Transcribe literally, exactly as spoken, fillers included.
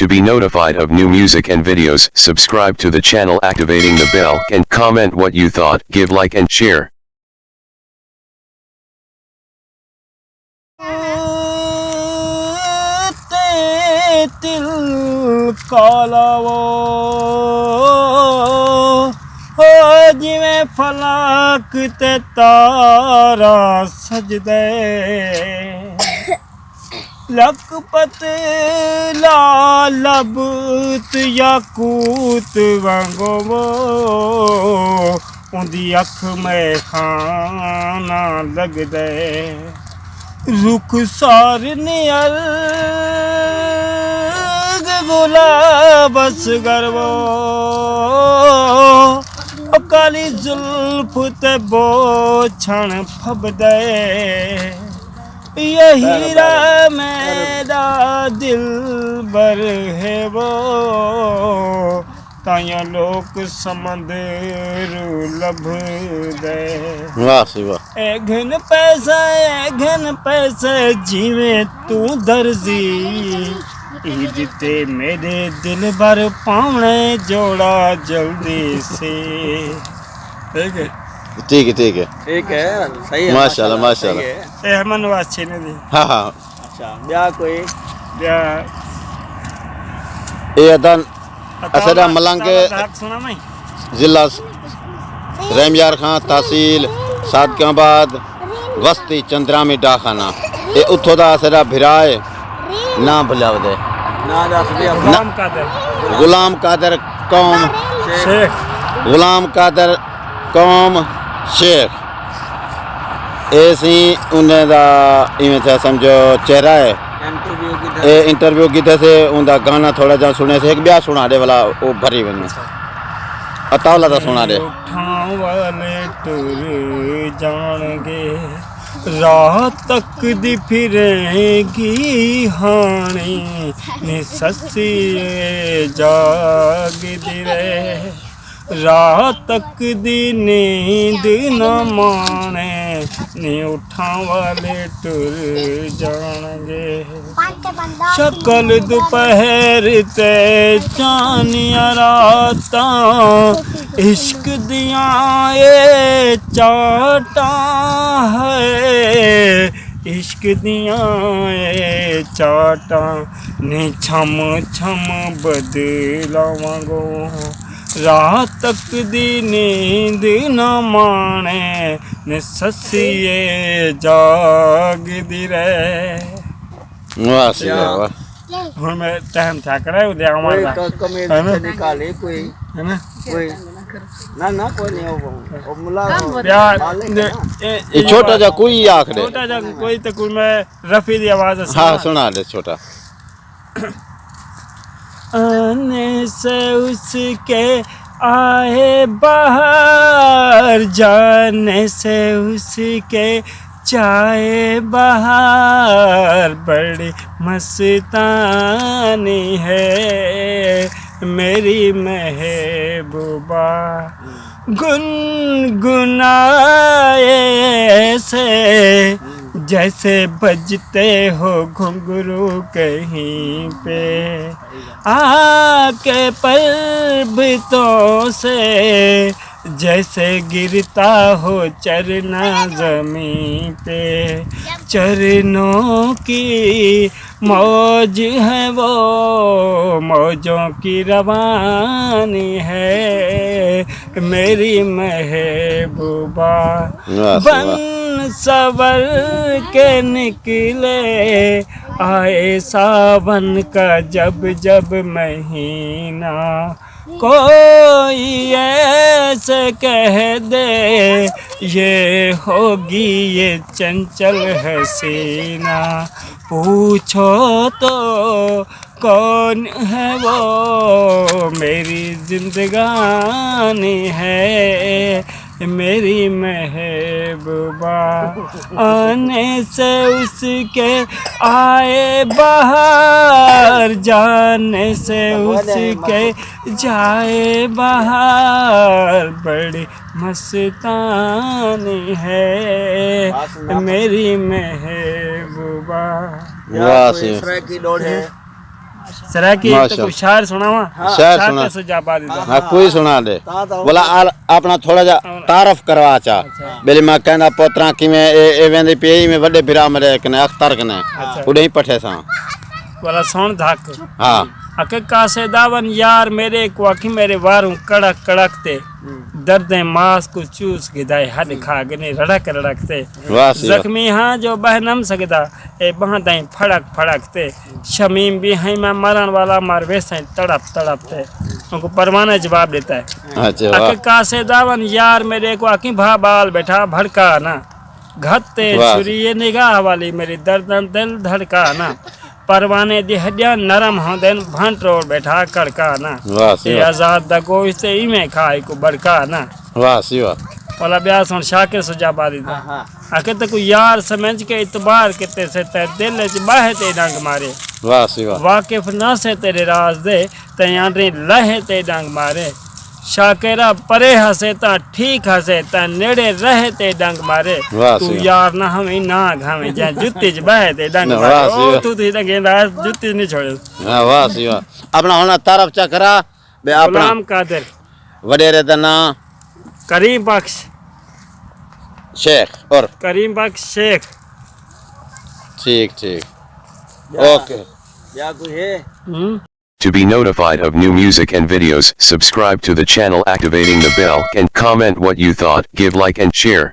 To be notified of new music and videos, subscribe to the channel, activating the bell, and comment what you thought, give like and share. تے تل کالا وہ، او جویں فلک تے تارا سجدے، لکھ پت لا لبت یاقوت وانگو وہ، اوندی اکھ میں خانہ لگدے۔ رخسار نیل گلاب اصغر وہ، او کالی زلف تے بوچھݨ پھبدے۔ یہ ہیرا میݙا دلبر ہے وہ، تائیوں لوک سمندروں لبھدے۔ واہ سی واہ۔ اے گھن پیسے، اے گھن پیسے، جیویں توں درزی، عید تے میݙے دلبر پاوݨے جوڑا جلدی سے۔ ٹھیک ہے۔ ٹھیک ہے، ٹھیک ہے۔ ٹھیک ہے، صحیح ہے، ماشاءاللہ، ماشاءاللہ۔ اے ہمن واچے نے دی۔ ہاں ہاں۔ اچھا، ٻیا کوئی؟ ٻیا۔ اے ادن اساݙا ملنگ سنا میں۔ ضلع رحم یار خان، تحصیل صادق آباد، وستی چندرامی ڈاخانہ۔ اے اتھوں دا اساݙا بھرا ہے، ناں بھلا ودے۔ ناں دس ٻیا۔ غلام قادر غلام قادر قوم، شیخ۔ غلام قادر قوم شیخ۔ اے سی انہیں دا ایویں تھیا سمجھو چہرہ ہے۔ انٹرویو کیتا۔ اے انٹرویو کیتے سے، اون دا گانا تھوڑا جا سنے سے، ایک بیا سنا دے والا او بھری ونجے۔ اطاولا دا سنا دے۔ اٹھاں والے ٹر جان گے، راہ تک دی پھریں گی ہانی، نی سسی جاگ دی رے۔ راہ تک دی نیند نہ مانے، نی اٹھاں والے ٹر جان گے۔ شکل دوپہر تے چانیاں راتاں، عشق دیاں اے چاٹاں ہے، عشق دیاں اے چاٹاں، نی چھم چھم بدلاں وانگوں۔ راہ تک دی نیند نہ مانے، نی سسیے جاگ دی رے۔ واہ سی واہ۔ ہن میں ٹائم تھیا کرا، او دے آواں کوئی دا۔ ک- کمی ہے نا؟ نکالی کوئی۔ ہے نا؟ کوئی۔ نہ نہ کوئی نہیں، او، او ملا، او یار، مالک ہے نا۔ اے- یہ چھوٹا جا کوئی آکھ دے۔ چھوٹا جا کوئی تے کوئی میں رفیع دی آواز ہاں سنا دے چھوٹا۔ آنے سے اس کے آئے بہار، جانے سے اس کے جائے بہار، بڑی مستانی ہے میری محبوبہ۔ گنگنائے سے جیسے بجتے ہو گھنگرو کہیں پہ، آ کے پربتوں سے جیسے گرتا ہو چرنا زمین پہ۔ چرنوں کی موج ہے وہ، موجوں کی روانی ہے میری محبوبہ۔ بن سنور کے نکلے آئے ساون کا جب جب مہینہ، کوئی ایسے کہہ دے یہ ہوگی یہ چنچل حسینہ۔ پوچھو تو کون ہے وہ، میری زندگانی ہے میری محبوبہ۔ آنے سے اس کے آئے بہار، جانے سے اس کے جائے بہار، بڑی مستانی ہے میری محبوبہ۔ واہ سی۔ کی ڈوڑ ہے۔ سرائیکی، تو ماشاءاللہ۔ کوئی شاعر سناواں؟ شاعر شاکر سنا۔ سجا آبادی دا۔ ہاں، کوئی سنا دے۔ بلا آل-، اپنا تھوڑا جا تعارف کروا چا۔ بیلی میں کہندا پوتراں کیویں اے، اے ویندی پئی اے، میں وڈے بھرا میرے کنے اختر کنے۔ اڈے ہی پٹھے ساں۔ بلا سن دھک۔ ہاں۔ اکے کاسے داون یار میرے کو اکھی میرے واروں کڑک کڑک تے۔ دردیں ماس کو چوس گدائے ہڈ کھا گنے رڑک رڑک تے۔ واہ سی واہ۔ زخمی ہاں جو بہ نم سگدا، اے بہاں تائیں پھڑک پھڑک تے۔ شمیم بھی ہیں میں مرن والا مر ویسیں تڑپ تڑپ تے۔ ان کو پروانہ جواب دیتا ہے۔ اچھا واہ۔ اکے کاسے داون یار میرے کو اکیں بھا بال بیٹھا بھڑکا نہ۔ گھت تے واہ۔ چھری اے نگاہ والی میری دردن دل دھڑکا نہ۔ پروانے دی ہڈیاں نرم ہوندن بھن ٹروڑ بیٹھا کڑکا نہ۔ واہ سی اے واہ۔ آزاد دا گوشت تے ایویں کھائے کو بڑکا نہ۔ واہ سی واہ۔ اولا بیا سن شاکر سجا آبادی دا۔ آکھے تے کوئی یار سمجھ کے اعتبار کیتے سے تے دل اچ باہے تے ڈنگ مارے۔ واہ سی واہ۔ واقف نہ سے تیرے راز دے، تیں آندری لہے تے ڈنگ مارے۔ شاکرا پرے ہسے تاں ٹھیک ہسے، تاں نیڑے رہے تے ڈنگ مارے۔ واہ توں سی واہ۔ یار نہ ہویں نہ گھاویں، جیں جتی چ بہے تے ڈنگ نہ، مارے۔ واہ سی او واہ۔ تو تھی ڈنگے دا جتی نہیں چھوڑے۔ ہاں، واہ سی واہ۔ اپنا ہن تعارف چا کرا۔ بے اپنا غلام قادر۔ وڈیرے دا ناں؟ کریم بخش۔ شیخ۔ اور؟ کریم بخش شیخ۔ ٹھیک ٹھیک۔ اوکے۔ بیا کوئی ہے؟ ہوں۔ To be notified of new music and videos, subscribe to the channel, activating the bell, and comment what you thought. Give like and share.